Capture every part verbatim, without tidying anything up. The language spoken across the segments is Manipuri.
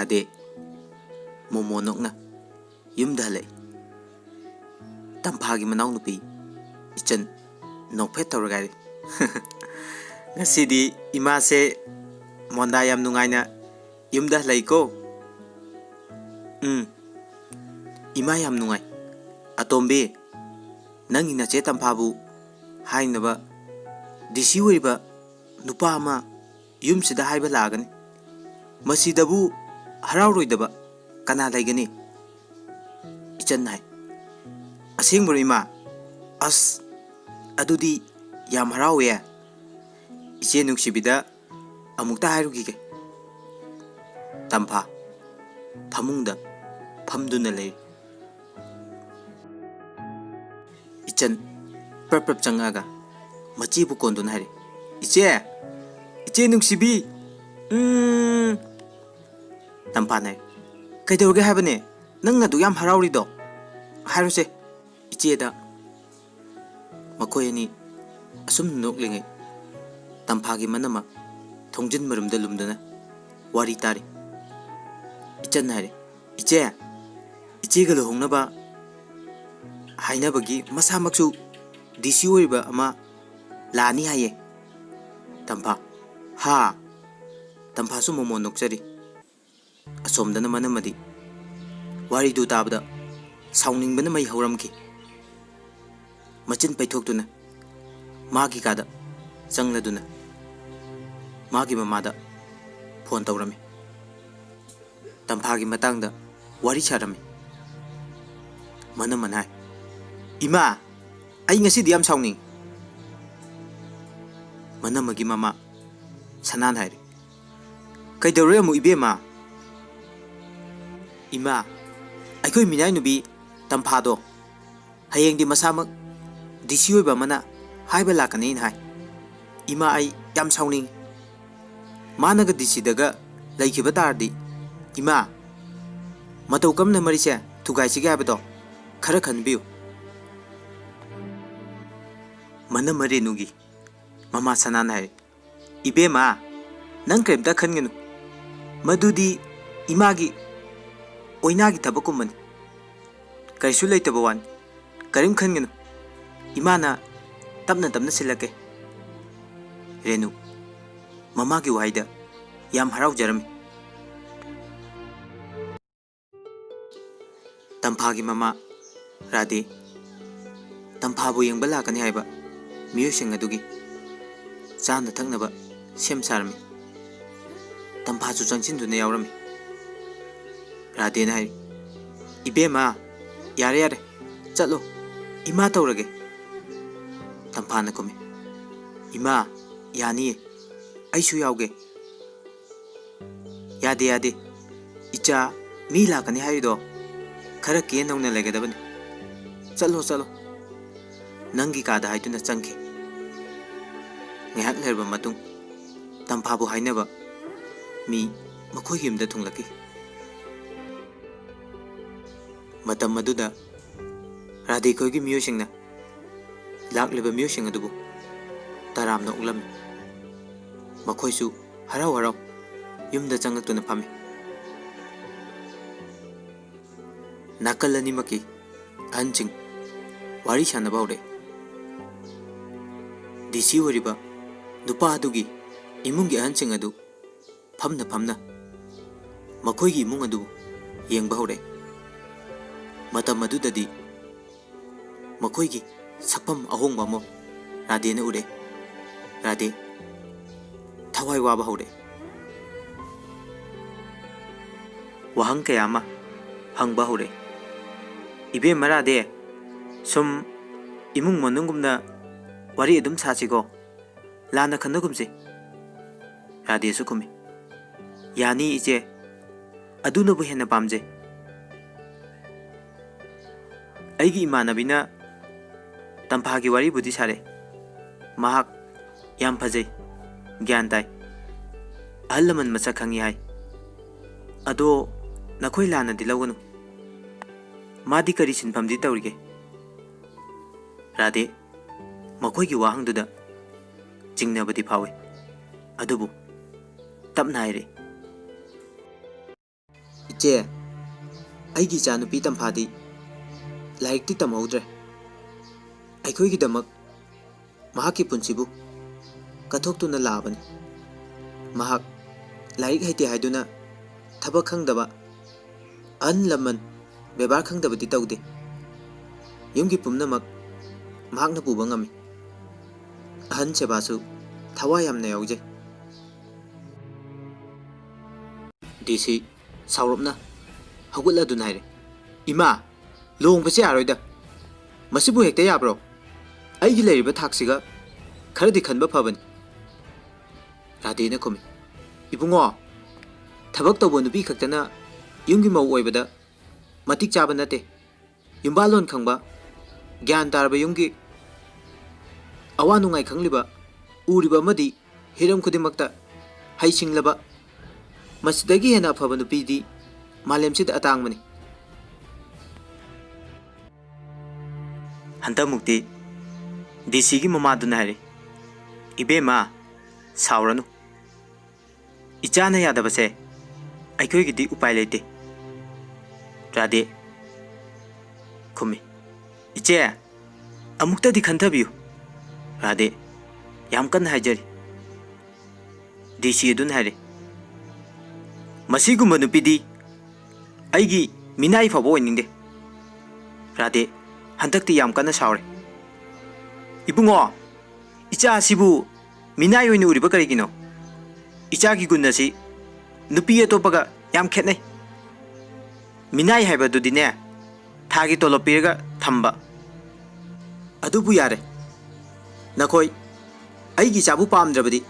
ꯌꯥꯗꯦ꯫ ꯃꯣꯃꯣꯅꯣꯛꯅ ꯌꯨꯝꯗ ꯍꯜꯂꯛꯏ꯫ ꯇꯝꯐꯥꯒꯤ ꯃꯅꯥꯎꯅꯨꯄꯤ ꯏꯆꯟ ꯅꯣꯛꯐꯦꯠ ꯇꯧꯔꯒ ꯍꯥꯏꯔꯤ, "ꯉꯁꯤꯗꯤ ꯏꯃꯥꯁꯦ ꯃꯣꯟꯗꯥ ꯌꯥꯝ ꯅꯨꯡꯉꯥꯏꯅ ꯌꯨꯝꯗ ꯍꯜꯂꯛꯏꯀꯣ?" "ꯎꯝ, ꯏꯃꯥ ꯌꯥꯝ ꯅꯨꯡꯉꯥꯏ꯫ ꯑꯇꯣꯝꯕꯤ, ꯅꯪꯒꯤ ꯅꯆꯦ ꯇꯝꯐꯥꯕꯨ ꯍꯥꯏꯅꯕ ꯗꯤ ꯁꯤ ꯑꯣꯏꯔꯤꯕ ꯅꯨꯄꯥ ꯑꯃ ꯌꯨꯝꯁꯤꯗ ꯍꯥꯏꯕ ꯂꯥꯛꯑꯒꯅꯤ꯫ ꯃꯁꯤꯗꯕꯨ ꯍꯔꯥꯎꯔꯣꯏꯗꯕ ꯀꯅꯥ ꯂꯩꯒꯅꯤ?" ꯏꯆꯟ ꯍꯥꯏ, "ꯑꯁꯦꯡꯕꯔꯣ ꯏꯃꯥ? ꯑꯁ, ꯑꯗꯨꯗꯤ ꯌꯥꯝ ꯍꯔꯥꯎꯋꯦ꯫ ꯏꯆꯦ ꯅꯨꯡꯁꯤꯕꯤꯗ ꯑꯃꯨꯛꯇ ꯍꯥꯏꯔꯨꯈꯤꯒꯦ꯫" ꯇꯝꯐꯥ ꯐꯃꯨꯡꯗ ꯐꯝꯗꯨꯅ ꯂꯩꯔꯤ꯫ ꯏꯆꯟ ꯄ꯭ꯔꯞ ꯄ꯭ꯔꯞ ꯆꯪꯉꯛꯑꯒ ꯃꯆꯦꯕꯨ ꯀꯣꯟꯗꯨꯅ ꯍꯥꯏꯔꯤ, "ꯏꯆꯦ! ꯏꯆꯦ ꯅꯨꯡꯁꯤꯕꯤ! ꯎꯝ!" ꯇꯝꯐꯥꯅ ꯍꯥꯏ, "ꯀꯩꯗꯧꯔꯒꯦ ꯍꯥꯏꯕꯅꯦ? ꯅꯪ ꯑꯗꯨꯛ ꯌꯥꯝ ꯍꯔꯥꯎꯔꯤꯗꯣ? ꯍꯥꯏꯔꯨꯁꯦ ꯏꯆꯦꯗ꯫" ꯃꯈꯣꯏ ꯑꯅꯤ ꯑꯁꯨꯝ ꯅꯣꯛꯂꯤꯉꯩ, ꯇꯝꯐꯥꯒꯤ ꯃꯅꯝꯃ ꯊꯣꯡꯖꯤꯟ ꯃꯔꯨꯝꯗ ꯂꯨꯝꯗꯨꯅ ꯋꯥꯔꯤ ꯇꯥꯔꯤ꯫ ꯏꯆꯟ ꯍꯥꯏꯔꯦ, "ꯏꯆꯦ, ꯏꯆꯦꯒ ꯂꯨꯍꯣꯡꯅꯕ ꯍꯥꯏꯅꯕꯒꯤ ꯃꯁꯥꯃꯛꯁꯨ ꯗꯤ ꯁꯤ ꯑꯣꯏꯔꯤꯕ ꯑꯃ ꯂꯥꯛꯑꯅꯤ ꯍꯥꯏꯌꯦ꯫" ꯇꯝꯐꯥ, "ꯍꯥ?" ꯇꯝꯐꯥꯁꯨ ꯃꯣꯃꯣꯟ ꯅꯣꯛꯆꯔꯤ꯫ ꯑꯁꯣꯝꯗꯅ ꯃꯅꯝꯃꯗꯤ ꯋꯥꯔꯤꯗꯨ ꯇꯥꯕꯗ ꯁꯥꯎꯅꯤꯡꯕꯅ ꯃꯩ ꯍꯧꯔꯝꯈꯤ꯫ ꯃꯆꯤꯟ ꯄꯩꯊꯣꯛꯇꯨꯅ ꯃꯥꯒꯤ ꯀꯥꯗ ꯆꯪꯂꯗꯨꯅ ꯃꯥꯒꯤ ꯃꯃꯥꯗ ꯐꯣꯟ ꯇꯧꯔꯝꯃꯤ꯫ ꯇꯝꯐꯥꯒꯤ ꯃꯇꯥꯡꯗ ꯋꯥꯔꯤ ꯁꯥꯔꯝꯃꯤ꯫ ꯃꯅꯝꯃꯅ ꯍꯥꯏ, "ꯏꯃꯥ, ꯑꯩ ꯉꯁꯤꯗꯤ ꯌꯥꯝ ꯁꯥꯎꯅꯤꯡ꯫" ꯃꯅꯝꯃꯒꯤ ꯃꯃꯥ ꯁꯅꯥꯅ ꯍꯥꯏꯔꯤ, "ꯀꯩꯗꯧꯔꯦ ꯑꯃꯨꯛ ꯏꯕꯦꯝꯃ?" "ꯏꯃꯥ, ꯑꯩꯈꯣꯏ ꯃꯤꯅꯥꯏ ꯅꯨꯄꯤ ꯇꯝꯐꯥꯗꯣ ꯍꯌꯦꯡꯗꯤ ꯃꯁꯥꯃꯛ ꯗꯤ ꯁꯤ ꯑꯣꯏꯕ ꯑꯃꯅ ꯍꯥꯏꯕ ꯂꯥꯛꯀꯅꯤꯅ ꯍꯥꯏ꯫ ꯏꯃꯥ, ꯑꯩ ꯌꯥꯝ ꯁꯥꯎꯅꯤꯡꯉꯤ꯫ ꯃꯥꯅꯒ ꯗꯤ ꯁꯤꯗꯒ ꯂꯩꯈꯤꯕ ꯇꯥꯔꯗꯤ, ꯏꯃꯥ, ꯃꯇꯧ ꯀꯝꯅ ꯃꯔꯤꯁꯦ ꯊꯨꯒꯥꯏꯁꯤꯒꯦ ꯍꯥꯏꯕꯗꯣ ꯈꯔ ꯈꯟꯕꯤꯌꯨ꯫" ꯃꯅꯝꯃ ꯔꯦꯅꯨꯒꯤ ꯃꯃꯥ ꯁꯅꯥꯅ ꯍꯥꯏꯔꯤ, "ꯏꯕꯦꯝꯃ, ꯅꯪ ꯀꯔꯤꯝꯇ ꯈꯟꯒꯅꯨ꯫ ꯃꯗꯨꯗꯤ ꯏꯃꯥꯒꯤ ꯑꯣꯏꯅꯥꯒꯤ ꯊꯕꯛꯀꯨꯝꯕꯅꯤ꯫ ꯀꯔꯤꯁꯨ ꯂꯩꯇꯕ ꯋꯥꯅꯤ꯫ ꯀꯔꯤꯝ ꯈꯟꯒꯅꯨ꯫ ꯏꯃꯥꯅ ꯇꯞꯅ ꯇꯞꯅ ꯁꯤꯜꯂꯛꯀꯦ꯫ ꯔꯦꯅꯨ ꯃꯃꯥꯒꯤ ꯋꯥꯍꯩꯗ ꯌꯥꯝ ꯍꯔꯥꯎꯖꯔꯝꯃꯤ꯫ ꯇꯝꯐꯥꯒꯤ ꯃꯃꯥ ꯔꯥꯙꯦ, ꯇꯝꯐꯥꯕꯨ ꯌꯦꯡꯕ ꯂꯥꯛꯀꯅꯤ ꯍꯥꯏꯕ ꯃꯤꯑꯣꯏꯁꯤꯡ ꯑꯗꯨꯒꯤ ꯆꯥꯅ ꯊꯛꯅꯕ ꯁꯦꯝ ꯁꯥꯔꯝꯃꯤ꯫ ꯇꯝꯐꯥꯁꯨ ꯆꯪꯁꯤꯟꯗꯨꯅ ꯌꯥꯎꯔꯝꯃꯤ꯫ ꯔꯥꯙꯦꯅ ꯍꯥꯏꯔꯤ, "ꯏꯕꯦꯝꯃ, ꯌꯥꯔꯦ ꯌꯥꯔꯦ, ꯆꯠꯂꯣ, ꯏꯃꯥ ꯇꯧꯔꯒꯦ꯫" ꯇꯝꯐꯥꯅ ꯈꯨꯝꯃꯤ, "ꯏꯃꯥ, ꯌꯥꯅꯤꯌꯦ, ꯑꯩꯁꯨ ꯌꯥꯎꯒꯦ꯫" "ꯌꯥꯗꯦ, ꯌꯥꯗꯦ꯫ ꯏꯆꯥ, ꯃꯤ ꯂꯥꯛꯀꯅꯤ ꯍꯥꯏꯔꯤꯗꯣ ꯈꯔ ꯀꯦ ꯅꯧꯅ ꯂꯩꯒꯗꯕꯅꯤ꯫ ꯆꯠꯂꯣ, ꯆꯠꯂꯣ꯫" ꯅꯪꯒꯤ ꯀꯥꯗ ꯍꯥꯏꯗꯨꯅ ꯆꯪꯈꯤ꯫ ꯉꯥꯏꯍꯥꯛ ꯂꯩꯔꯕ ꯃꯇꯨꯡ, ꯇꯝꯐꯥꯕꯨ ꯍꯥꯏꯅꯕ ꯃꯤ ꯃꯈꯣꯏꯒꯤ ꯌꯨꯝꯗ ꯊꯨꯡꯂꯛꯈꯤ꯫ ꯃꯇꯝ ꯑꯗꯨꯗ ꯔꯥꯙꯦ ꯈꯣꯏꯒꯤ ꯃꯤꯑꯣꯏꯁꯤꯡꯅ ꯂꯥꯛꯂꯤꯕ ꯃꯤꯑꯣꯏꯁꯤꯡ ꯑꯗꯨꯕꯨ ꯇꯔꯥꯝꯅ ꯑꯣꯛꯂꯝꯃꯤ꯫ ꯃꯈꯣꯏꯁꯨ ꯍꯔꯥꯎ ꯍꯔꯥꯎ ꯌꯨꯝꯗ ꯆꯪꯂꯛꯇꯨꯅ ꯐꯝꯃꯤ꯫ ꯅꯥꯀꯜ ꯑꯅꯤꯃꯛꯀꯤ ꯑꯍꯟꯁꯤꯡ ꯋꯥꯔꯤ ꯁꯥꯟꯅꯕ ꯍꯧꯔꯛꯏ꯫ ꯗꯤ ꯁꯤ ꯑꯣꯏꯔꯤꯕ ꯅꯨꯄꯥ ꯑꯗꯨꯒꯤ ꯏꯃꯨꯡꯒꯤ ꯑꯍꯟꯁꯤꯡ ꯑꯗꯨ ꯐꯝꯅ ꯐꯝꯅ ꯃꯈꯣꯏꯒꯤ ꯏꯃꯨꯡ ꯑꯗꯨ ꯌꯦꯡꯕ ꯍꯧꯔꯛꯏ꯫ ꯃꯇꯝ ꯑꯗꯨꯗꯗꯤ ꯃꯈꯣꯏꯒꯤ ꯁꯛꯐꯝ ꯑꯍꯣꯡꯕ ꯑꯃ ꯔꯥꯙꯦꯅ ꯎꯔꯦ꯫ ꯔꯥꯙꯦ ꯊꯋꯥꯏ ꯋꯥꯕ ꯍꯧꯔꯦ꯫ ꯋꯥꯍꯪ ꯀꯌꯥ ꯑꯃ ꯍꯪꯕ ꯍꯧꯔꯦ꯫ "ꯏꯕꯦꯝꯃ ꯔꯥꯙꯦ, ꯁꯨꯝ ꯏꯃꯨꯡ ꯃꯅꯨꯡꯒꯨꯝꯅ ꯋꯥꯔꯤ ꯑꯗꯨꯝ ꯁꯥꯁꯤꯀꯣ, ꯂꯥꯟꯅ ꯈꯟꯅꯒꯨꯝꯁꯤ꯫" ꯔꯥꯙꯦꯁꯨ ꯈꯨꯝꯃꯤ, "ꯌꯥꯅꯤ ꯏꯆꯦ, ꯑꯗꯨꯅꯕꯨ ꯍꯦꯟꯅ ꯄꯥꯝꯖꯩ꯫" ꯑꯩꯒꯤ ꯏꯃꯥꯟꯅꯕꯤꯅ ꯇꯝꯐꯥꯒꯤ ꯋꯥꯔꯤꯕꯨꯗꯤ ꯁꯥꯔꯦ꯫ ꯃꯍꯥꯛ ꯌꯥꯝ ꯐꯖꯩ, ꯒ꯭ꯌꯥꯟ ꯇꯥꯏ, ꯑꯍꯜ ꯂꯃꯟ ꯃꯁꯛ ꯈꯪꯉꯤ ꯍꯥꯏ꯫ ꯑꯗꯣ ꯅꯈꯣꯏ ꯂꯥꯟꯅꯗꯤ ꯂꯧꯒꯅꯨ꯫ ꯃꯥꯗꯤ ꯀꯔꯤ ꯁꯤꯟꯐꯝꯗꯤ ꯇꯧꯔꯤꯒꯦ? ꯔꯥꯙꯦ ꯃꯈꯣꯏꯒꯤ ꯋꯥꯍꯪꯗꯨꯗ ꯆꯤꯡꯅꯕꯗꯤ ꯐꯥꯎꯏ, ꯑꯗꯨꯕꯨ ꯇꯞꯅ ꯍꯥꯏꯔꯛꯏ, "ꯆꯦ, ꯑꯩꯒꯤ ꯏꯆꯥꯅꯨꯄꯤ ꯇꯝꯐꯥꯗꯤ ꯂꯥꯏꯔꯤꯛꯇꯤ ꯇꯝꯍꯧꯗ꯭ꯔꯦ꯫ ꯑꯩꯈꯣꯏꯒꯤꯗꯃꯛ ꯃꯍꯥꯛꯀꯤ ꯄꯨꯟꯁꯤꯕꯨ ꯀꯠꯊꯣꯛꯇꯨꯅ ꯂꯥꯛꯑꯕꯅꯤ꯫ ꯃꯍꯥꯛ ꯂꯥꯏꯔꯤꯛ ꯍꯩꯇꯦ ꯍꯥꯏꯗꯨꯅ ꯊꯕꯛ ꯈꯪꯗꯕ, ꯑꯍꯜ ꯂꯃꯟ ꯕꯦꯕꯥꯔ ꯈꯪꯗꯕꯗꯤ ꯇꯧꯗꯦ꯫ ꯌꯨꯝꯒꯤ ꯄꯨꯝꯅꯃꯛ ꯃꯍꯥꯛꯅ ꯄꯨꯕ ꯉꯝꯃꯤ꯫ ꯑꯍꯟ ꯁꯦꯕꯥꯁꯨ ꯊꯋꯥꯏ ꯌꯥꯝꯅ ꯌꯥꯎꯖꯩ"꯫ ꯗꯤ ꯁꯤ ꯁꯥꯎꯔꯞꯅ ꯍꯧꯒꯠꯂꯗꯨꯅ ꯍꯥꯏꯔꯦ, "ꯏꯃꯥ, ꯂꯨꯍꯣꯡꯕꯁꯦ ꯌꯥꯔꯣꯏꯗ꯫ ꯃꯁꯤꯕꯨ ꯍꯦꯛꯇ ꯌꯥꯕ꯭ꯔꯣ? ꯑꯩꯒꯤ ꯂꯩꯔꯤꯕ ꯊꯥꯛꯁꯤꯒ ꯈꯔꯗꯤ ꯈꯟꯕ ꯐꯕꯅꯤ"꯫ ꯔꯥꯙꯦꯅ ꯈꯨꯝꯃꯤ, "ꯏꯕꯨꯡꯉꯣ, ꯊꯕꯛ ꯇꯧꯕ ꯅꯨꯄꯤ ꯈꯛꯇꯅ ꯌꯨꯝꯒꯤ ꯃꯧ ꯑꯣꯏꯕꯗ ꯃꯇꯤꯛ ꯆꯥꯕ ꯅꯠꯇꯦ꯫ ꯌꯨꯝꯕꯥꯜꯂꯣꯟ ꯈꯪꯕ, ꯒ꯭ꯌꯥꯟ ꯇꯥꯔꯕ ꯌꯨꯝꯒꯤ ꯑꯋꯥ ꯅꯨꯡꯉꯥꯏ ꯈꯪꯂꯤꯕ, ꯎꯔꯤꯕ ꯑꯃꯗꯤ ꯍꯤꯔꯝ ꯈꯨꯗꯤꯡꯃꯛꯇ ꯍꯩꯁꯤꯡꯂꯕ, ꯃꯁꯤꯗꯒꯤ ꯍꯦꯟꯅ ꯑꯐꯕ ꯅꯨꯄꯤꯗꯤ ꯃꯥꯂꯦꯝꯁꯤꯗ ꯑꯇꯥꯡꯕꯅꯤ"꯫ ꯍꯟꯗꯛꯃꯨꯛꯇꯤ ꯗꯤ ꯁꯤꯒꯤ ꯃꯃꯥꯗꯨꯅ ꯍꯥꯏꯔꯤ, "ꯏꯕꯦꯝꯃ, ꯁꯥꯎꯔꯅꯨ꯫ ꯏꯆꯥꯅ ꯌꯥꯗꯕꯁꯦ ꯑꯩꯈꯣꯏꯒꯤꯗꯤ ꯎꯄꯥꯏ ꯂꯩꯇꯦ"꯫ ꯔꯥꯙꯦ ꯈꯨꯝꯃꯤ, "ꯏꯆꯦ, ꯑꯃꯨꯛꯇꯗꯤ ꯈꯟꯊꯕꯤꯌꯨ"꯫ ꯔꯥꯙꯦ ꯌꯥꯝ ꯀꯟꯅ ꯍꯥꯏꯖꯔꯤ꯫ ꯗꯤ ꯁꯤ ꯑꯗꯨꯅ ꯍꯥꯏꯔꯤ, "ꯃꯁꯤꯒꯨꯝꯕ ꯅꯨꯄꯤꯗꯤ ꯑꯩꯒꯤ ꯃꯤꯅꯥꯏ ꯐꯥꯎꯕ ꯑꯣꯏꯅꯤꯡꯗꯦ"꯫ ꯔꯥꯙꯦ ꯍꯟꯗꯛꯇꯤ ꯌꯥꯝ ꯀꯟꯅ ꯁꯥꯎꯔꯦ꯫ "ꯏꯕꯨꯡꯉꯣ, ꯏꯆꯥ ꯑꯁꯤꯕꯨ ꯃꯤꯅꯥꯏ ꯑꯣꯏꯅ ꯎꯔꯤꯕ ꯀꯔꯤꯒꯤꯅꯣ? ꯏꯆꯥꯒꯤ ꯒꯨꯟ ꯑꯁꯤ ꯅꯨꯄꯤ ꯑꯇꯣꯞꯄꯒ ꯌꯥꯝ ꯈꯦꯠꯅꯩ꯫ ꯃꯤꯅꯥꯏ ꯍꯥꯏꯕꯗꯨꯗꯤꯅꯦ, ꯊꯥꯒꯤ ꯇꯣꯂꯣꯞ ꯄꯤꯔꯒ ꯊꯝꯕ꯫ ꯑꯗꯨꯕꯨ ꯌꯥꯔꯦ꯫ ꯅꯈꯣꯏ ꯑꯩꯒꯤ ꯏꯆꯥꯕꯨ ꯄꯥꯝꯗ꯭ꯔꯕꯗꯤ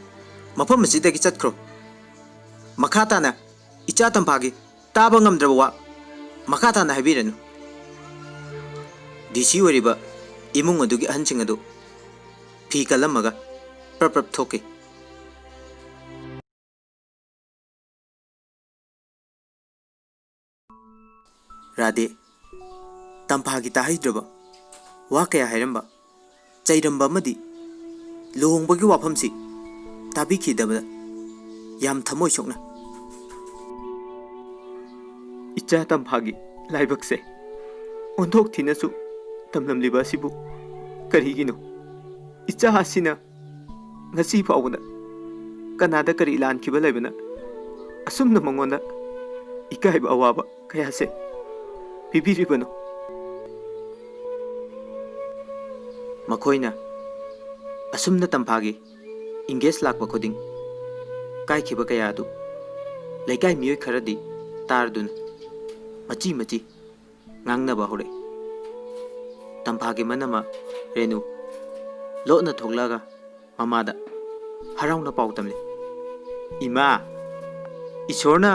ꯃꯐꯝ ꯑꯁꯤꯗꯒꯤ ꯆꯠꯈ꯭ꯔꯣ꯫ ꯃꯈꯥ ꯇꯥꯅ ꯏꯆꯥ ꯇꯝꯐꯥꯒꯤ ꯇꯥꯕ ꯉꯝꯗ꯭ꯔꯕ ꯋꯥ ꯃꯈꯥ ꯇꯥꯅ ꯍꯥꯏꯕꯤꯔꯅꯨ"꯫ ꯗꯤ ꯁꯤ ꯑꯣꯏꯔꯤꯕ ꯏꯃꯨꯡ ꯑꯗꯨꯒꯤ ꯑꯍꯟꯁꯤꯡ ꯑꯗꯨ ꯐꯤ ꯀꯜꯂꯝꯃꯒ ꯄ꯭ꯔꯞ ꯄ꯭ꯔꯞ ꯊꯣꯛꯈꯤ꯫ ꯔꯥꯙꯦ ꯇꯝꯐꯥꯒꯤ ꯇꯥꯍꯩꯗ꯭ꯔꯕ ꯋꯥ ꯀꯌꯥ ꯍꯥꯏꯔꯝꯕ, ꯆꯩꯔꯝꯕ ꯑꯃꯗꯤ ꯂꯨꯍꯣꯡꯕꯒꯤ ꯋꯥꯐꯝꯁꯤ ꯇꯥꯕꯤꯈꯤꯗꯕꯗ ꯌꯥꯝ ꯊꯃꯣꯏ ꯁꯣꯛꯅ ꯏꯆꯥ ꯇꯝꯐꯥꯒꯤ ꯂꯥꯏꯕꯛꯁꯦ ꯑꯣꯟꯊꯣꯛ ꯊꯤꯅꯁꯨ ꯇꯝꯂꯝꯂꯤꯕ ꯑꯁꯤꯕꯨ ꯀꯔꯤꯒꯤꯅꯣ? ꯏꯆꯥ ꯑꯁꯤꯅ ꯉꯁꯤ ꯐꯥꯎꯕꯗ ꯀꯅꯥꯗ ꯀꯔꯤ ꯂꯥꯟꯈꯤꯕ ꯂꯩꯕꯅ ꯑꯁꯨꯝꯅ ꯃꯉꯣꯟꯗ ꯏꯀꯥꯏꯕ ꯑꯋꯥꯕ ꯀꯌꯥꯁꯦ ꯄꯤꯕꯤꯔꯤꯕꯅꯣ? ꯃꯈꯣꯏꯅ ꯑꯁꯨꯝꯅ ꯇꯝꯐꯥꯒꯤ engage ꯂꯥꯛꯄ ꯈꯨꯗꯤꯡ ꯀꯥꯏꯈꯤꯕ ꯀꯌꯥ ꯑꯗꯨ ꯂꯩꯀꯥꯏ ꯃꯤꯑꯣꯏ ꯈꯔꯗꯤ ꯇꯥꯔꯗꯨꯅ ꯃꯆꯤ ꯃꯆꯤ ꯉꯥꯡꯅꯕ ꯍꯧꯔꯛꯏ꯫ ꯇꯝꯐꯥꯒꯤ ꯃꯅꯝꯃ ꯔꯦꯅꯨ ꯂꯣꯠꯅ ꯊꯣꯛꯂꯛꯑꯒ ꯃꯃꯥꯗ ꯍꯔꯥꯎꯅ ꯄꯥꯎ ꯇꯝꯂꯤ꯫ "ꯏꯃꯥ, ꯏꯁꯣꯔꯅ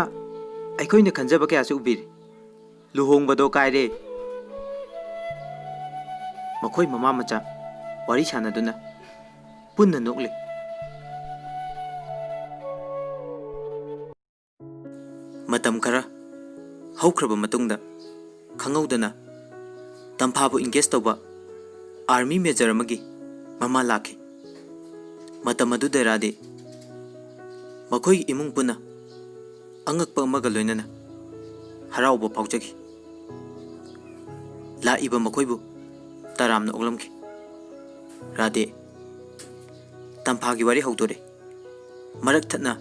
ꯑꯩꯈꯣꯏꯅ ꯈꯟꯖꯕ ꯀꯌꯥꯁꯨ ꯎꯕꯤꯔꯦ꯫ ꯂꯨꯍꯣꯡꯕꯗꯣ ꯀꯥꯏꯔꯦ꯫" ꯃꯈꯣꯏ ꯃꯃꯥ ꯃꯆꯥ ꯋꯥꯔꯤ ꯁꯥꯟꯅꯗꯨꯅ ꯄꯨꯟꯅ ꯅꯣꯛꯂꯤ꯫ ꯃꯇꯝ ꯈꯔ ꯍꯧꯈ꯭ꯔꯕ ꯃꯇꯨꯡꯗ, ꯈꯪꯍꯧꯗꯅ ꯇꯝꯐꯥꯕꯨ engage ꯇꯧꯕ army major ꯑꯃꯒꯤ ꯃꯃꯥ ꯂꯥꯛꯈꯤ꯫ ꯃꯇꯝ ꯑꯗꯨꯗ ꯔꯥꯙꯦ ꯃꯈꯣꯏꯒꯤ ꯏꯃꯨꯡ ꯄꯨꯟꯅ ꯑꯉꯛꯄ ꯑꯃꯒ ꯂꯣꯏꯅꯅ ꯍꯔꯥꯎꯕ ꯐꯥꯎꯖꯈꯤ꯫ ꯂꯥꯛꯏꯕ ꯃꯈꯣꯏꯕꯨ ꯇꯔꯥꯝꯅ ꯑꯣꯛꯂꯝꯈꯤ꯫ ꯔꯥꯙꯦ ꯇꯝꯐꯥꯒꯤ ꯋꯥꯔꯤ ꯍꯧꯗꯣꯔꯦ꯫ ꯃꯔꯛ ꯊꯠꯅ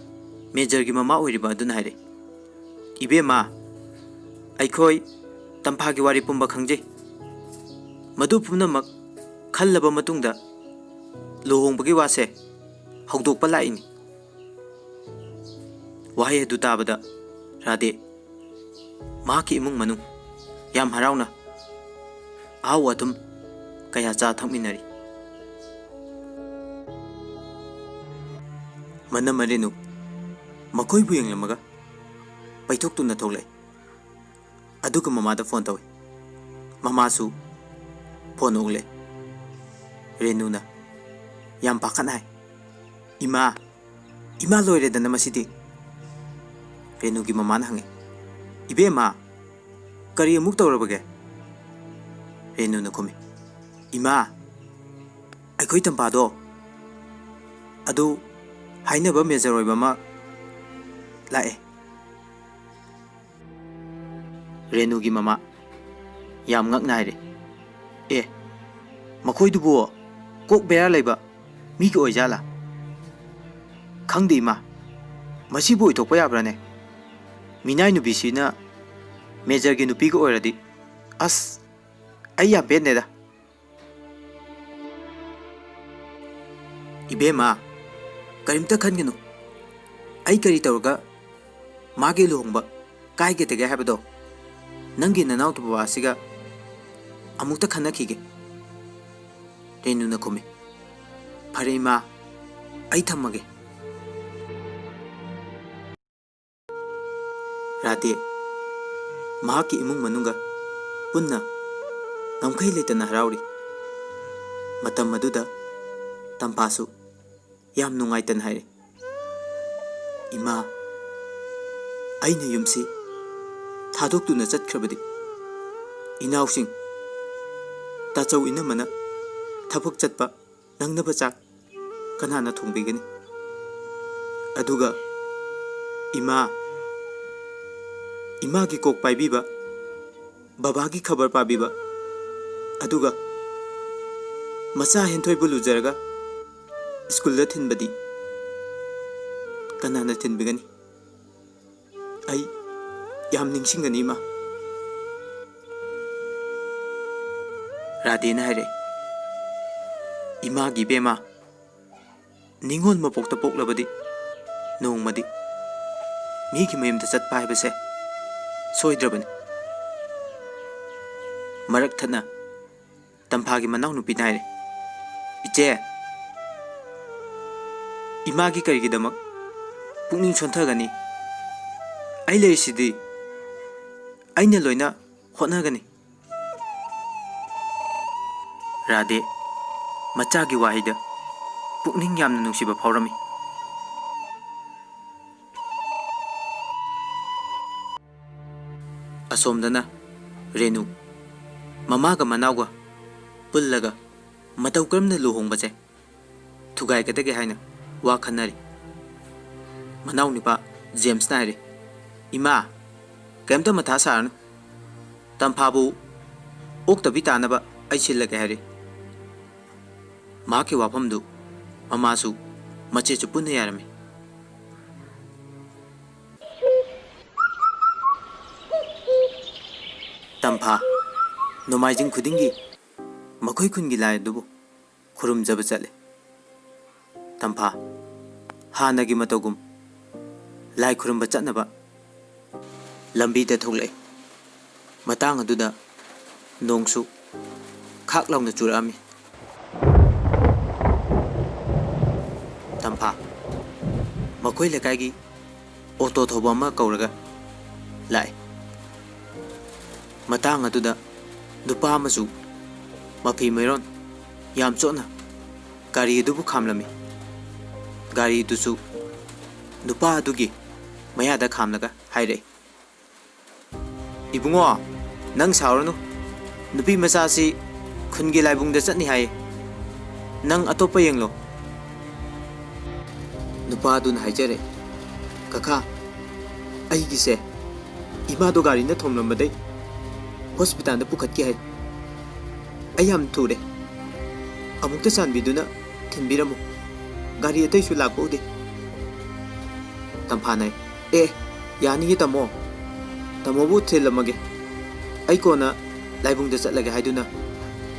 majorꯒꯤ ꯃꯃꯥ ꯑꯣꯏꯔꯤꯕ ꯑꯗꯨꯅ ꯍꯥꯏꯔꯦ, "ꯏꯕꯦꯝꯃ, ꯑꯩꯈꯣꯏ ꯇꯝꯐꯥꯒꯤ ꯋꯥꯔꯤ ꯄꯨꯝꯕ ꯈꯪꯖꯩ꯫ ꯃꯗꯨ ꯄꯨꯝꯅꯃꯛ ꯈꯜꯂꯕ ꯃꯇꯨꯡꯗ ꯂꯨꯍꯣꯡꯕꯒꯤ ꯋꯥꯁꯦ ꯍꯧꯗꯣꯛꯄ ꯂꯥꯛꯏꯅꯤ꯫" ꯋꯥꯍꯩ ꯑꯗꯨ ꯇꯥꯕꯗ ꯔꯥꯙꯦ ꯃꯍꯥꯛꯀꯤ ꯏꯃꯨꯡ ꯃꯅꯨꯡ ꯌꯥꯝ ꯍꯔꯥꯎꯅ ꯑꯍꯥꯎ ꯑꯊꯨꯝ ꯀꯌꯥ ꯆꯥ ꯊꯛꯃꯤꯟꯅꯔꯤ꯫ ꯃꯅꯝꯃ ꯔꯦꯅꯨ ꯃꯈꯣꯏꯕꯨ ꯌꯦꯡꯂꯝꯃꯒ ꯄꯩꯊꯣꯛꯇꯨꯅ ꯊꯣꯛꯂꯛꯏ꯫ ꯑꯗꯨꯒ ꯃꯃꯥꯗ phone ꯇꯧꯏ꯫ ꯃꯃꯥꯁꯨ phone ꯎꯠꯂꯦ꯫ ꯔꯦꯅꯨꯅ ꯌꯥꯝ ꯄꯥꯈꯠꯅ ꯍꯥꯏ, "ꯏꯃꯥ, ꯏꯃꯥ, ꯂꯣꯏꯔꯦꯗꯅ ꯃꯁꯤꯗꯤ!" ꯔꯦꯅꯨꯒꯤ ꯃꯃꯥꯅ ꯍꯪꯉꯤ, "ꯏꯕꯦꯝꯃ, ꯀꯔꯤ ꯑꯃꯨꯛ ꯇꯧꯔꯕꯒꯦ?" ꯔꯦꯅꯨꯅ ꯈꯨꯝꯃꯤ, "ꯏꯃꯥ, ꯑꯩꯈꯣꯏ ꯇꯝꯐꯥꯗꯣ ꯑꯗꯨ ꯍꯥꯏꯅꯕ major ꯑꯣꯏꯕ ꯑꯃ ꯂꯥꯛꯑꯦ꯫" ꯔꯦꯅꯨꯒꯤ ꯃꯃꯥ ꯌꯥꯝ ꯉꯛꯅ ꯍꯥꯏꯔꯦ, "ꯑꯦ, ꯃꯈꯣꯏꯗꯨꯕꯨ ꯀꯣꯛ ꯕꯦꯔꯥ ꯂꯩꯕ ꯃꯤꯒ ꯑꯣꯏꯖꯥꯠꯂꯥ? ꯈꯪꯗꯦ ꯏꯃꯥ, ꯃꯁꯤꯕꯨ ꯑꯣꯏꯊꯣꯛꯄ ꯌꯥꯕ꯭ꯔꯥꯅꯦ? ꯃꯤꯅꯥꯏ ꯅꯨꯄꯤꯁꯤꯅ ꯃꯦꯖꯔꯒꯤ ꯅꯨꯄꯤꯒ ꯑꯣꯏꯔꯗꯤ, ꯑꯁ, ꯑꯩ ꯌꯥꯝ ꯄꯦꯟꯗꯦꯗ꯫" "ꯏꯕꯦꯝꯃ, ꯀꯔꯤꯝꯇ ꯈꯟꯒꯅꯨ꯫ ꯑꯩ ꯀꯔꯤ ꯇꯧꯔꯒ ꯃꯥꯒꯤ ꯂꯨꯍꯣꯡꯕ ꯀꯥꯏꯒꯗꯒꯦ ꯍꯥꯏꯕꯗꯣ ꯅꯪꯒꯤ ꯅꯅꯥꯎ ꯅꯨꯄꯥꯁꯤꯒ ꯑꯃꯨꯛꯇ ꯈꯟꯅꯈꯤꯒꯦ꯫" ꯔꯦꯅꯨꯅ ꯈꯨꯝꯃꯤ, "ꯐꯔꯦ ꯏꯃꯥ, ꯑꯩ ꯊꯝꯃꯒꯦ꯫" ꯔꯥꯙꯦ ꯃꯍꯥꯛꯀꯤ ꯏꯃꯨꯡ ꯃꯅꯨꯡꯒ ꯄꯨꯟꯅ ꯉꯝꯈꯩ ꯂꯩꯇꯅ ꯍꯔꯥꯎꯔꯤ꯫ ꯃꯇꯝ ꯑꯗꯨꯗ ꯇꯝꯐꯥꯁꯨ ꯌꯥꯝ ꯅꯨꯡꯉꯥꯏꯇꯅ ꯍꯥꯏꯔꯦ, "ꯏꯃꯥ, ꯑꯩꯅ ꯌꯨꯝꯁꯤ ꯊꯥꯗꯣꯛꯇꯨꯅ ꯆꯠꯈ꯭ꯔꯕꯗꯤ ꯏꯅꯥꯎꯁꯤꯡ, ꯇꯥꯆꯧ ꯏꯅꯝꯃꯅ ꯊꯕꯛ ꯆꯠꯄ ꯅꯪꯅꯕ ꯆꯥꯛ ꯀꯅꯥꯅ ꯊꯣꯡꯕꯤꯒꯅꯤ? ꯑꯗꯨꯒ ꯏꯃꯥ, ꯏꯃꯥꯒꯤ ꯀꯣꯛ ꯄꯥꯏꯕꯤꯕ, ꯕꯕꯥꯒꯤ ꯈꯕꯔ ꯄꯥꯕꯤꯕ, ꯑꯗꯨꯒ ꯃꯆꯥ ꯍꯦꯟꯊꯣꯏꯕꯨ ꯂꯨꯖꯔꯒ ꯁ꯭ꯀꯨꯜꯗ ꯊꯤꯟꯕꯗꯤ ꯀꯅꯥꯅ ꯊꯤꯟꯕꯤꯒꯅꯤ? ꯑꯩ ꯌꯥꯝ ꯅꯤꯡꯁꯤꯡꯒꯅꯤ, ꯏꯃꯥ꯫" ꯔꯥꯙꯦꯅ ꯍꯥꯏꯔꯛꯏ, "ꯏꯃꯥꯒꯤ ꯏꯕꯦꯝꯃ, ꯅꯤꯉꯣꯜ ꯃꯄꯣꯛꯇ ꯄꯣꯛꯂꯕꯗꯤ ꯅꯣꯡꯃꯗꯤ ꯃꯤꯒꯤ ꯃꯌꯨꯝꯗ ꯆꯠꯄ ꯍꯥꯏꯕꯁꯦ ꯁꯣꯏꯗ꯭ꯔꯕꯅꯤ꯫" ꯃꯔꯛ ꯊꯠꯅ ꯇꯝꯐꯥꯒꯤ ꯃꯅꯥꯎꯅꯨꯄꯤꯅ ꯍꯥꯏꯔꯦ, "ꯏꯆꯦ, ꯏꯃꯥꯒꯤ ꯀꯔꯤꯒꯤꯗꯃꯛ ꯄꯨꯛꯅꯤꯡ ꯁꯣꯟꯊꯒꯅꯤ? ꯑꯩ ꯂꯩꯔꯤꯁꯤꯗꯤ, ꯑꯩꯅ ꯂꯣꯏꯅ ꯍꯣꯠꯅꯒꯅꯤ꯫" ꯔꯥꯙꯦ ꯃꯆꯥꯒꯤ ꯋꯥꯍꯩꯗ ꯄꯨꯛꯅꯤꯡ ꯌꯥꯝꯅ ꯅꯨꯡꯁꯤꯕ ꯐꯥꯎꯔꯝꯃꯤ꯫ ꯑꯁꯣꯝꯗꯅ ꯔꯦꯅꯨ ꯃꯃꯥꯒ ꯃꯅꯥꯎꯒ ꯄꯨꯜꯂꯒ ꯃꯇꯧ ꯀꯔꯝꯅ ꯂꯨꯍꯣꯡꯕꯁꯦ ꯊꯨꯒꯥꯏꯒꯗꯒꯦ ꯍꯥꯏꯅ ꯋꯥ ꯈꯟꯅꯔꯤ꯫ ꯃꯅꯥꯎ ꯅꯨꯄꯥ ꯖꯦꯝꯁꯅ ꯍꯥꯏꯔꯤ, "ꯏꯃꯥ, ꯀꯔꯤꯝꯇ ꯃꯊꯥ ꯁꯥꯔꯅꯨ꯫ ꯇꯝꯐꯥꯕꯨ ꯑꯣꯛꯇꯕꯤ ꯇꯥꯅꯕ ꯑꯩ ꯁꯤꯜꯂꯒꯦ ꯍꯥꯏꯔꯤ꯫ ꯃꯍꯥꯛꯀꯤ ꯋꯥꯐꯝꯗꯨ ꯃꯃꯥꯁꯨ ꯃꯆꯦꯁꯨ ꯄꯨꯟꯅ ꯌꯥꯔꯝꯃꯤ꯫ ꯇꯝꯐꯥ ꯅꯣꯡꯃꯥꯏꯖꯤꯡ ꯈꯨꯗꯤꯡꯒꯤ ꯃꯈꯣꯏ ꯈꯨꯟꯒꯤ ꯂꯥꯏ ꯑꯗꯨꯕꯨ ꯈꯨꯔꯨꯝꯖꯕ ꯆꯠꯂꯤ꯫ ꯇꯝꯐꯥ ꯍꯥꯟꯅꯒꯤ ꯃꯇꯧꯒꯨꯝ ꯂꯥꯏ ꯈꯨꯔꯨꯝꯕ ꯆꯠꯅꯕ ꯂꯝꯕꯤꯗ ꯊꯣꯛꯂꯛꯏ꯫ ꯃꯇꯥꯡ ꯑꯗꯨꯗ ꯅꯣꯡꯁꯨ ꯈꯥꯛ ꯂꯥꯎꯅ ꯆꯨꯔꯛꯑꯝꯃꯤ꯫ ꯇꯝꯐꯥ ꯃꯈꯣꯏ ꯂꯩꯀꯥꯏꯒꯤ ꯑꯣꯇꯣ ꯊꯧꯕ ꯑꯃ ꯀꯧꯔꯒ ꯂꯥꯛꯏ꯫ ꯃꯇꯥꯡ ꯑꯗꯨꯗ ꯅꯨꯄꯥ ꯑꯃꯁꯨ ꯃꯐꯤ ꯃꯩꯔꯣꯟ ꯌꯥꯝ ꯆꯣꯠꯅ ꯒꯥꯔꯤ ꯑꯗꯨꯕꯨ ꯈꯥꯝꯂꯝꯃꯤ꯫ ꯒꯥꯔꯤꯗꯨꯁꯨ ꯅꯨꯄꯥ ꯑꯗꯨꯒꯤ ꯃꯌꯥꯗ ꯈꯥꯝꯂꯒ ꯍꯥꯏꯔꯛꯏ, "ꯏꯕꯨꯡꯉꯣ, ꯅꯪ ꯁꯥꯎꯔꯅꯨ꯫ ꯅꯨꯄꯤ ꯃꯆꯥꯁꯤ ꯈꯨꯟꯒꯤ ꯂꯥꯏꯕꯨꯡꯗ ꯆꯠꯅꯤ ꯍꯥꯏ꯫ ꯅꯪ ꯑꯇꯣꯞꯄ ꯌꯦꯡꯂꯣ꯫" ꯅꯨꯄꯥꯗꯨꯅ ꯍꯥꯏꯖꯔꯦ, "ꯀꯀꯥ, ꯑꯩꯒꯤꯁꯦ ꯏꯃꯥꯗꯣ ꯒꯥꯔꯤꯅ ꯊꯣꯝꯂꯝꯕꯗꯩ ꯍꯣꯁꯄꯤꯇꯥꯜꯗ ꯄꯨꯈꯠꯀꯦ ꯍꯥꯏ꯫ ꯑꯩ ꯌꯥꯝ ꯊꯨꯔꯦ꯫ ꯑꯃꯨꯛꯇ ꯆꯥꯟꯕꯤꯗꯨꯅ ꯊꯤꯟꯕꯤꯔꯝꯃꯨ꯫ ꯒꯥꯔꯤ ꯑꯇꯩꯁꯨ ꯂꯥꯛꯄ ꯎꯗꯦ꯫" ꯇꯝꯐꯥꯅ, "ꯑꯦ, ꯌꯥꯅꯤꯌꯦ ꯇꯥꯃꯣ꯫ ꯇꯥꯃꯣꯕꯨ ꯊꯤꯜꯂꯝꯃꯒꯦ꯫ ꯑꯩ ꯀꯣꯟꯅ ꯂꯥꯏꯕꯨꯡꯗ ꯆꯠꯂꯒꯦ" ꯍꯥꯏꯗꯨꯅ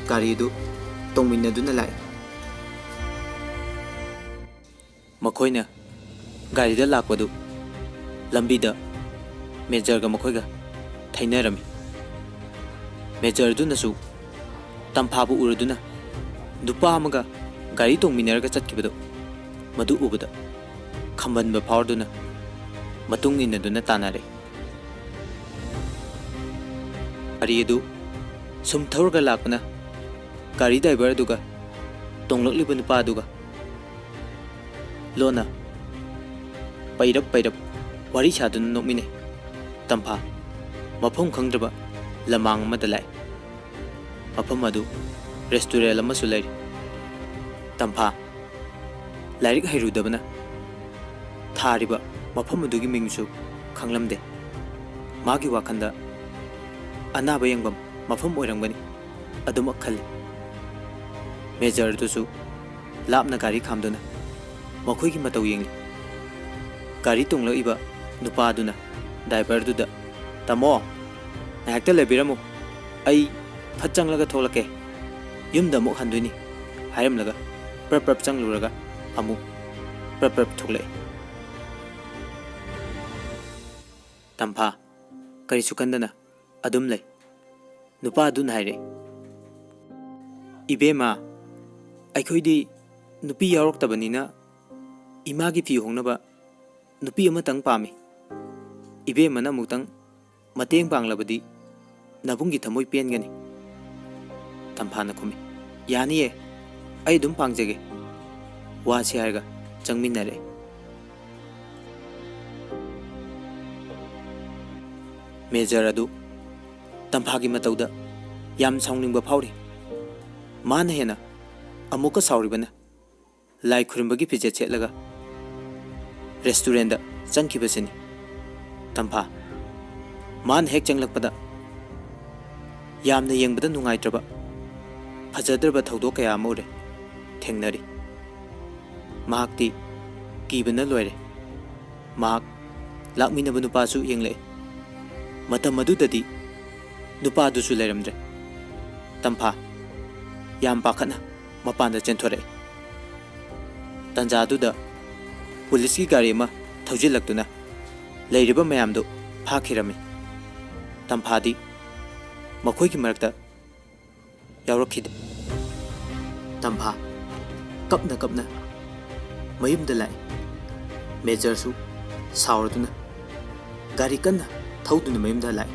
ꯒꯥꯔꯤꯗꯨ ꯇꯣꯡꯃꯤꯟꯅꯗꯨꯅ ꯂꯥꯛꯏ꯫ ꯃꯈꯣꯏꯅ ꯒꯥꯔꯤꯗ ꯂꯥꯛꯄꯗꯨ ꯂꯝꯕꯤꯗ ꯃꯦꯖꯔꯒ ꯃꯈꯣꯏꯒ ꯊꯩꯅꯔꯝꯃꯤ꯫ ꯃꯦꯖꯔꯗꯨꯅꯁꯨ ꯇꯝꯐꯥꯕꯨ ꯎꯔꯗꯨꯅ ꯅꯨꯄꯥ ꯑꯃꯒ ꯒꯥꯔꯤ ꯇꯣꯡꯃꯤꯟꯅꯔꯒ ꯆꯠꯈꯤꯕꯗꯨ ꯃꯗꯨ ꯎꯕꯗ ꯈꯝꯕꯟꯕ ꯐꯥꯎꯔꯗꯨꯅ ꯃꯇꯨꯡ ꯏꯟꯅꯗꯨꯅ ꯇꯥꯟꯅꯔꯦ꯫ ꯒꯥꯔꯤ ꯑꯗꯨ ꯁꯨꯝ ꯊꯧꯔꯒ ꯂꯥꯛꯄꯅ ꯒꯥꯔꯤ ꯗ꯭ꯔꯥꯏꯚꯔ ꯑꯗꯨꯒ ꯇꯣꯡꯂꯛꯂꯤꯕ ꯅꯨꯄꯥ ꯑꯗꯨꯒ ꯂꯣꯟꯅ ꯄꯩꯔꯞ ꯄꯩꯔꯞ ꯋꯥꯔꯤ ꯁꯥꯗꯨꯅ ꯅꯣꯛꯃꯤꯟꯅꯩ꯫ ꯇꯝꯐꯥ ꯃꯐꯝ ꯈꯪꯗ꯭ꯔꯕ ꯂꯃꯥꯡ ꯑꯃꯗ ꯂꯥꯛꯏ꯫ ꯃꯐꯝ ꯑꯗꯨ ꯔꯦꯁꯇꯨꯔꯦꯟ ꯑꯃꯁꯨ ꯂꯩꯔꯤ꯫ ꯇꯝꯐꯥ ꯂꯥꯏꯔꯤꯛ ꯍꯩꯔꯨꯗꯕꯅ ꯊꯥꯔꯤꯕ ꯃꯐꯝ ꯑꯗꯨꯒꯤ ꯃꯤꯡꯁꯨ ꯈꯪꯂꯝꯗꯦ꯫ ꯃꯥꯒꯤ ꯋꯥꯈꯜꯗ ꯑꯅꯥꯕ ꯌꯦꯡꯐꯝ ꯃꯐꯝ ꯑꯣꯏꯔꯝꯒꯅꯤ ꯑꯗꯨꯃꯛ ꯈꯜꯂꯤ꯫ ꯃꯦꯖꯔ ꯑꯗꯨꯁꯨ ꯂꯥꯞꯅ ꯒꯥꯔꯤ ꯈꯥꯝꯗꯨꯅ ꯃꯈꯣꯏꯒꯤ ꯃꯇꯧ ꯌꯦꯡꯂꯤ꯫ ꯒꯥꯔꯤ ꯇꯣꯡꯂꯛꯏꯕ ꯅꯨꯄꯥꯗꯨꯅ ꯗ꯭ꯔꯥꯏꯚꯔꯗꯨꯗ, "ꯇꯥꯃꯣ, ꯉꯥꯏꯍꯥꯛꯇ ꯂꯩꯕꯤꯔꯝꯃꯨ, ꯑꯩ ꯐꯠ ꯆꯪꯂꯒ ꯊꯣꯛꯂꯛꯀꯦ, ꯌꯨꯝꯗ ꯑꯃꯨꯛ ꯍꯟꯗꯣꯏꯅꯤ" ꯍꯥꯏꯔꯝꯂꯒ ꯄ꯭ꯔꯞ ꯄ꯭ꯔꯞ ꯆꯪꯂꯨꯔꯒ ꯑꯃꯨꯛ ꯄ꯭ꯔꯞ ꯄ꯭ꯔꯞ ꯊꯣꯛꯂꯛꯏ꯫ ꯇꯝꯐꯥ ꯀꯔꯤꯁꯨ ꯈꯟꯗꯅ ꯑꯗꯨꯝ ꯂꯩ꯫ ꯅꯨꯄꯥꯗꯨꯅ ꯍꯥꯏꯔꯛꯏ, "ꯏꯕꯦꯝꯃ, ꯑꯩꯈꯣꯏꯗꯤ ꯅꯨꯄꯤ ꯌꯥꯎꯔꯛꯇꯕꯅꯤꯅ ꯏꯃꯥꯒꯤ ꯐꯤ ꯍꯣꯡꯅꯕ ꯅꯨꯄꯤ ꯑꯃꯇꯪ ꯄꯥꯝꯃꯤ꯫ ꯏꯕꯦꯝꯃꯅ ꯑꯃꯨꯛꯇꯪ ꯃꯇꯦꯡ ꯄꯥꯡꯂꯕꯗꯤ ꯅꯕꯨꯡꯒꯤ ꯊꯃꯣꯏ ꯄꯦꯟꯒꯅꯤ꯫" ꯇꯝꯐꯥꯅ ꯈꯨꯝꯃꯤ, "ꯌꯥꯅꯤꯌꯦ, ꯑꯩ ꯑꯗꯨꯝ ꯄꯥꯡꯖꯒꯦ꯫" ꯋꯥꯁꯤ ꯍꯥꯏꯔꯒ ꯆꯪꯃꯤꯟꯅꯔꯦ꯫ ꯃꯦꯖꯔ ꯑꯗꯨ ꯇꯝꯐꯥꯒꯤ ꯃꯇꯧꯗ ꯌꯥꯝ ꯁꯥꯎꯅꯤꯡꯕ ꯐꯥꯎꯔꯤ꯫ ꯃꯥꯅ ꯍꯦꯟꯅ ꯑꯃꯨꯛꯀ ꯁꯥꯎꯔꯤꯕꯅ ꯂꯥꯏ ꯈꯨꯔꯨꯝꯕꯒꯤ ꯐꯤꯖꯦꯠ ꯁꯦꯠꯂꯒ ꯔꯦꯁꯇꯨꯔꯦꯟꯗ ꯆꯪꯈꯤꯕꯁꯤꯅꯤ꯫ ꯇꯝꯐꯥ ꯃꯥꯅ ꯍꯦꯛ ꯆꯪꯂꯛꯄꯗ ꯌꯥꯝꯅ ꯌꯦꯡꯕꯗ ꯅꯨꯡꯉꯥꯏꯇ꯭ꯔꯕ, ꯐꯖꯗ꯭ꯔꯕ ꯊꯧꯗꯣꯛ ꯀꯌꯥ ꯑꯃ ꯎꯔꯦ, ꯊꯦꯡꯅꯔꯤ꯫ ꯃꯍꯥꯛꯇꯤ ꯀꯤꯕꯅ ꯂꯣꯏꯔꯦ꯫ ꯃꯍꯥꯛ ꯂꯥꯛꯃꯤꯟꯅꯕ ꯅꯨꯄꯥꯁꯨ ꯌꯦꯡꯂꯛꯏ꯫ ꯃꯇꯝ ꯑꯗꯨꯗꯗꯤ ꯅꯨꯄꯥꯗꯨꯁꯨ ꯂꯩꯔꯝꯗ꯭ꯔꯦ꯫ ꯇꯝꯐꯥ ꯌꯥꯝ ꯄꯥꯈꯠꯅ ꯃꯄꯥꯟꯗ ꯆꯦꯟꯊꯣꯔꯛꯏ꯫ ꯇꯟꯖꯥꯗꯨꯗ ꯄꯨꯂꯤꯁꯀꯤ ꯒꯥꯔꯤ ꯑꯃ ꯊꯧꯖꯤꯜꯂꯛꯇꯨꯅ ꯂꯩꯔꯤꯕ ꯃꯌꯥꯝꯗꯨ ꯐꯥꯈꯤꯔꯝꯃꯤ꯫ ꯇꯝꯐꯥꯗꯤ ꯃꯈꯣꯏꯒꯤ ꯃꯔꯛꯇ ꯌꯥꯎꯔꯛꯈꯤꯗꯦ꯫ ꯇꯝꯐꯥ ꯀꯞꯅ ꯀꯞꯅ ꯃꯌꯨꯝꯗ ꯂꯥꯛꯏ꯫ ꯃꯦꯖꯔꯁꯨ ꯁꯥꯎꯔꯗꯨꯅ ꯒꯥꯔꯤ ꯀꯟꯅ ꯊꯧꯗꯨꯅ ꯃꯌꯨꯝꯗ ꯂꯥꯛꯏ꯫